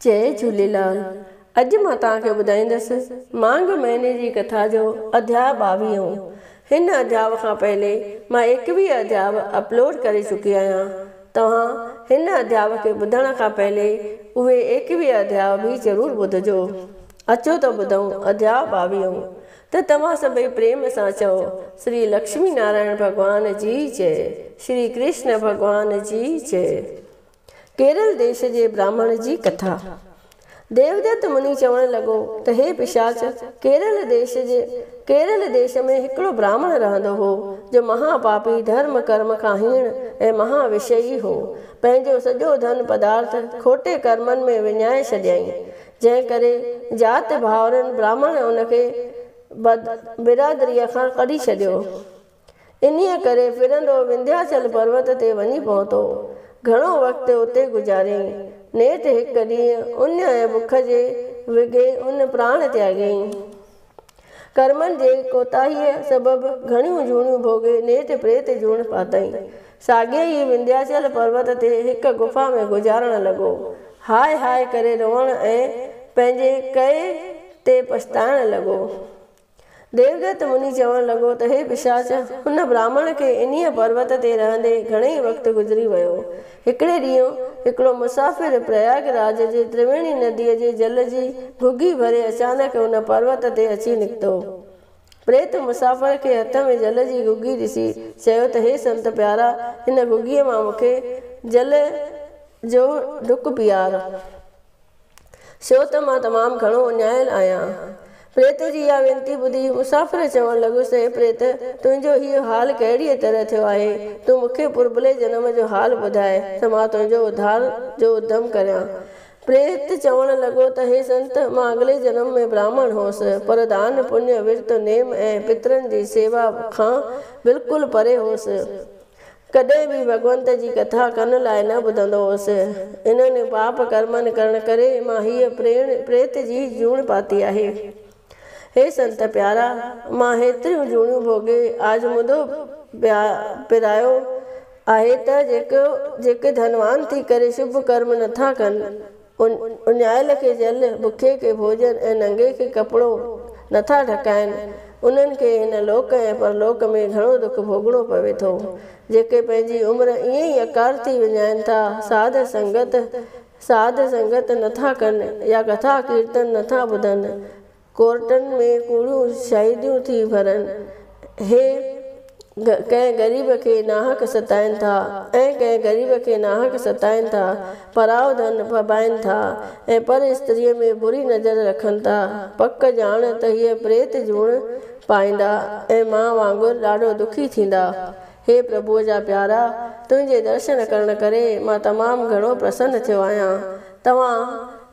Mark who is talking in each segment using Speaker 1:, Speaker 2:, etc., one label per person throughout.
Speaker 1: جئي جهوليلال اڄ مان توهان کي ٻڌائيندس مانگهه مهيني جي ڪٿا جو اڌياء ٻاويهون. هن اڌياء کان پهلي مان ايڪويهه اڌياء اپلوڊ ڪري چڪي آهيان. توهان هن اڌياء کي ٻڌڻ کان پهلي اهي ايڪويهه اڌياء به ضرور ٻڌجو. اچو ته ٻڌون اڌياء ٻاويهون. ته توهان سڀئي پريم سان چئو شري لڪشمي نارائڻ ڀڳوان جي جئي شري ڪرشن ڀڳوان جي جئي. ڪيرل ديش جي براهمڻ جي ڪٿا. ديودت مني چوڻ لڳو ته هي پشاچ! ڪيرل ديش جي ڪيرل ديش ۾ هڪڙو براهمڻ رهندو هو، جو مها پاپي، ڌرم ڪرم کان هيڻ ۽ مها وشيي هو. پنهنجو سڄو ڌن پدارٿ کوٽي ڪرمن ۾ وڃائي ڇڏيائين، جنهن ڪري جات ڀائرن براهمڻ ان کي برادريء کان ڪڍي ڇڏيو. انهيء ڪري ڦرندو ونڌياچل پروت تي وڃي پهتو. گهڻو وقت اتي گذاريائين. نيٺ هڪ ڏينهن اڃ ۽ بک جي وگهي ان پراڻ تياڳيائين. ڪرمن جي ڪوتاهيء سبب گهڻيون جوڻيون ڀوڳي نيٺ پريت جوڻ پاتائين. ساڳئي ئي ونڌياچل پروت تي هڪ گفا ۾ گذارڻ لڳو. هاء هاء ڪري روئڻ ۽ پنهنجي ڪئي تي پڇتائڻ لڳو. ديودت مني چوڻ لڳو ته هي پشاچ! هن براهمڻ کي انهيء پروت تي رهندي گهڻئي وقت گذري ويو. هڪڙي ڏينهن هڪڙو مسافر پرياگ راج جي ترويڻي نديء جي جل جي گهگهي ڀري اچانڪ ان پروت تي اچي نڪتو. پريت مسافر کي هٿ ۾ جل جي گهگهي ڏسي چيو ته هي سنت پيارا! هن گهگهيء مان مون کي جل جو ڍڪ پيار. ڇو ته مان تمام گهڻو اڃايل آهيان. پريت جي اها وينتي ٻڌي مسافر چوڻ لڳس ته اي پريت! تنهنجو هيء حال ڪهڙيء طرح ٿيو آهي؟ تون مون کي پربلي جنم جو حال ٻڌاء ته مان تنهنجو اڌار جو ادم ڪريان. پريت چوڻ لڳو ته هي سنت! مان اڳلي جنم ۾ براهمڻ هوس، پر دان، پڃ، ورت، نيم ۽ پترن جي سيوا کان بلڪل پري هوس. ڪڏهن به ڀڳونت جي ڪٿا ڪن لاء نه ٻڌندو هوس. انهن پاپ ڪرمن ڪرڻ ڪري مان هيء پريت جي جوڻ پاتي آهي. هي سنت پيارا! مان هيتريون جوڻيون ڀوڳي آزمودو پرايو آهي ته جيڪي ڌنوان ٿي ڪري شڀ ڪرم نٿا ڪن، اڃايل کي جل، بکئي کي ڀوڄن ۽ ننگي کي ڪپڙو نٿا ڍڪائين، انهن کي هن لوڪ ۽ پرلوڪ ۾ گهڻو دک ڀوڳڻو پوي ٿو. جيڪي پنهنجي عمر ائين ئي اڪارٿي وڃائين ٿا، ساڌ سنگت ساڌ سنگت نٿا ڪن يا ڪٿا ڪيرتن نٿا ٻڌن، ڪورٽن ۾ ڪوڙيون شاهديون ٿي ڀرن. هي ڪنهن غريب کي ناحق ستائين ٿا ۽ ڪنهن غريب کي ناحق ستائين ٿا، پرائو ڌن ڦٻائين ٿا ۽ پر استريء ۾ بري نظر رکن ٿا. پڪ ڄاڻ ته هيء پريت جوڻ پائيندا ۽ مان وانگر ڏاڍو دکي ٿيندا. هي پرڀوء جا پيارا! تنهنجي درشن ڪرڻ ڪري مان تمام گهڻو پرسن ٿيو آهيان. توهان،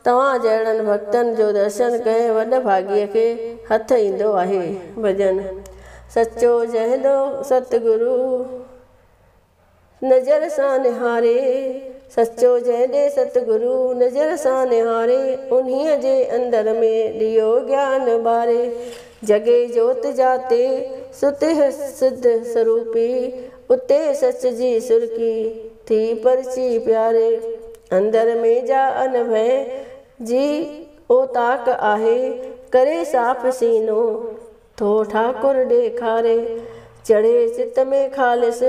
Speaker 1: توهان جهڙن ڀڳتن جو درشن ڪنهن وڏ ڀاڳيء کي هٿ ايندو آهي. ڀڄن، سچو جنهن دو ستگرو نظر سان نهاري، سچو جنهن ڏي ستگرو نظر سان نهاري، انهيء جي اندر ۾ ڏيئو گيان ٻاري. جڳي جوت جاتي ستيه سڌ سروپي، اتي سچ جي سرڪي ٿي پرچي پياري. اندر ۾ جا انڀئه جي اوطاق آهي، ڪري صاف سينو ٿو ٺاڪر ڏيکاري. چڙهي چت ۾ خالص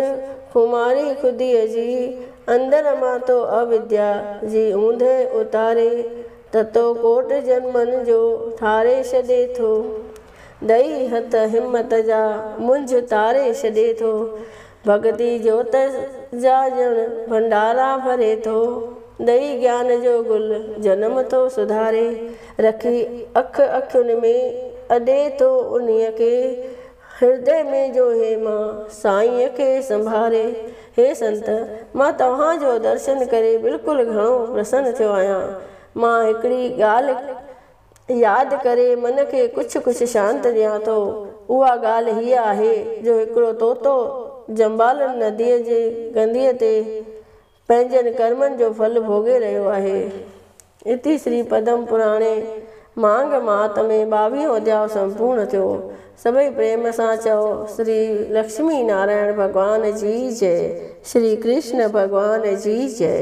Speaker 1: خماري خوديء جي، اندر مان ٿو اوديا جي اوندهه اتاري. تتو ڪوٽ جنمن جو ٺاري ڇڏي ٿو. ڏئي هٿ همت جا منجهه تاري ڇڏي ٿو. ڀڳتي جوت جا ڄڻ ڀنڊارا ڀري ٿو. ڏئي گيان جو گل جنم ٿو سڌاري. رکي اک اکين ۾ اڏي ٿو انهيء کي. هردي ۾ جو هيما سائينء کي سنڀاري. هي سنت! مان توهان جو درشن ڪري بلڪل گهڻو پرسن ٿيو آهيان. مان هڪڙي ڳالهه ياد ڪري من کي ڪجهه ڪجهه شانت ڏيان ٿو. اها ڳالهه هيء آهي جو هڪڙو طوطو جنبالن نديء جي ڪنڌيء تي پنهنجن ڪرمن جو ڦل ڀوڳي رهيو آهي. اتي شري پدم پراڻي مانگهه مهات ۾ ٻاويهون اڌياء سمپورڻ ٿيو. سڀئي پريم سان چئو شري لڪشمي نارائڻ ڀڳوان جي جئي، شري ڪرشن ڀڳوان جي جئي.